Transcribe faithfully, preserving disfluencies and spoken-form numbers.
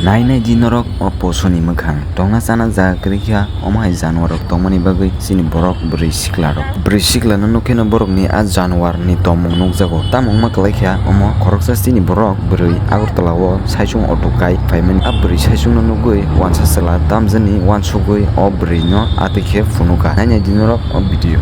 Nainai di norok o posoni mwkhang tongna chana jaga kwrwi kha, omo hai januar rok tongmani bagwi chini borok bwrwi sikla rok. Bwrwi sikla no nukhe no borok ni a januar ni tongmung nukjago. Tamo wngma kwlai kha omo khoroksa chini borok bwrwi Agartala o saichung auto kai phaimani. A bwrwi saichung no nugwi wansa chwla tamjani wansugwi o bwrwi no atwi khe phunukha. Nainai di norok o video.